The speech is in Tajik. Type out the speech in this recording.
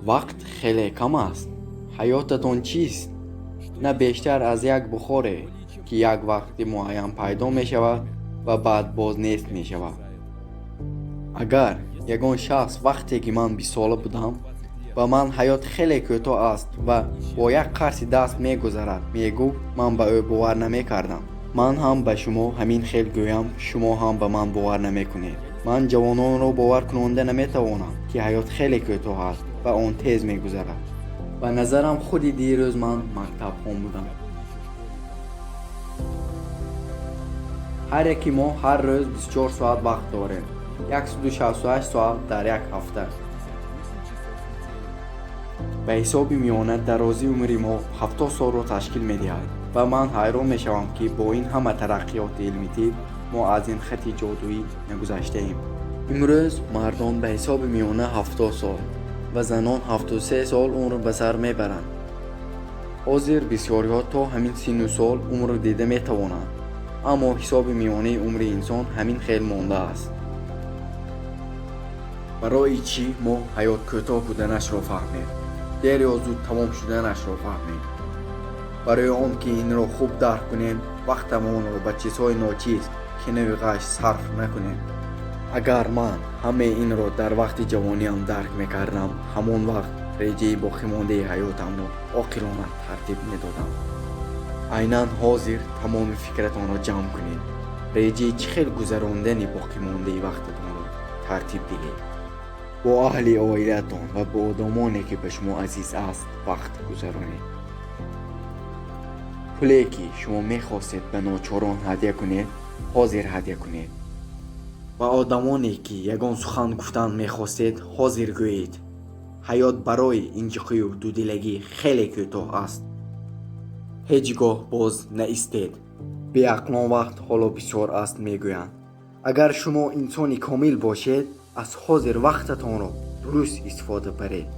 Вақт хеле кам аст. Ҳаётатон чист? На бештар аз як бухоре, ки як вақти муайян пайдо мешавад ва баъд боз нест мешавад. Агар ягон шахс вақте ки ман 20-сола будам, ба ман ҳаёт хеле кӯтоҳ аст ва бо як қарси даст мегузарад мегуфт, ман ба ӯ бовар намекардам. Ман ҳам ба шумо ҳамин хел гӯям, шумо ҳам ба ман бовар намекунед. Ман ҷавононро бовар кунонда наметавонам, ки ҳаёт хеле кӯтоҳ аст ва он тез мегузарад. Ба назарам, худи дирӯз ман мактабхон будам. Ҳар яки мо ҳар рӯз 24 соат вақт дорем, 168 соат дар як ҳафта. Ба ҳисоби миёна дарозии умри мо 70 солро ташкил медиҳад ва ман ҳайрон мешавам, ки бо ин ҳама тараққиёти илми тиб мо аз ин хатти ҷодуӣ нагузаштаем. Имрӯз мардон ба ҳисоби миёна 70 сол ва занон 73 сол умр ба сар мебаранд. Ҳозир бисёриҳо то ҳамин синну сол умр дида метавонанд, аммо ҳисоби миёнаи умри инсон ҳамин хел мондааст. Барои чӣ мо ҳаёт кӯтоҳ буданашро фаҳмем, дер ё зуд тамом шуданашро фаҳмем? Барои он ки инро хуб дарк кунем, вақтамонро ба чизҳои ночиз, кинаву ғаш сарф накунем. Агар ман ҳамаи инро дар вақти ҷавониам дарк мекардам, ҳамон вақт реҷаи боқимондаи ҳаётамро оқилона тартиб медодам. Айнан ҳозир тамоми фикратонро ҷамъ кунед, реҷаи чӣ хел гузарондани боқимондаи вақтатонро тартиб диҳед. Бо аҳли оилаатон ва бо одамоне, ки ба шумо азиз аст, вақт гузаронед. Пуле, ки шумо мехостед ба ночорон ҳадя кунед, ҳозир ҳадя кунед. Ба одамоне, ки ягон сухан гуфтан мехостед, ҳозир гӯед. Ҳаёт барои инҷиқию дудилагӣ хеле кӯтоҳ аст. Ҳеҷ гоҳ боз наистед. Беақлон вақт ҳоло бисёр аст мегӯянд. Агар шумо инсони комил бошед, аз ҳозир вақтатонро дуруст истифода баред.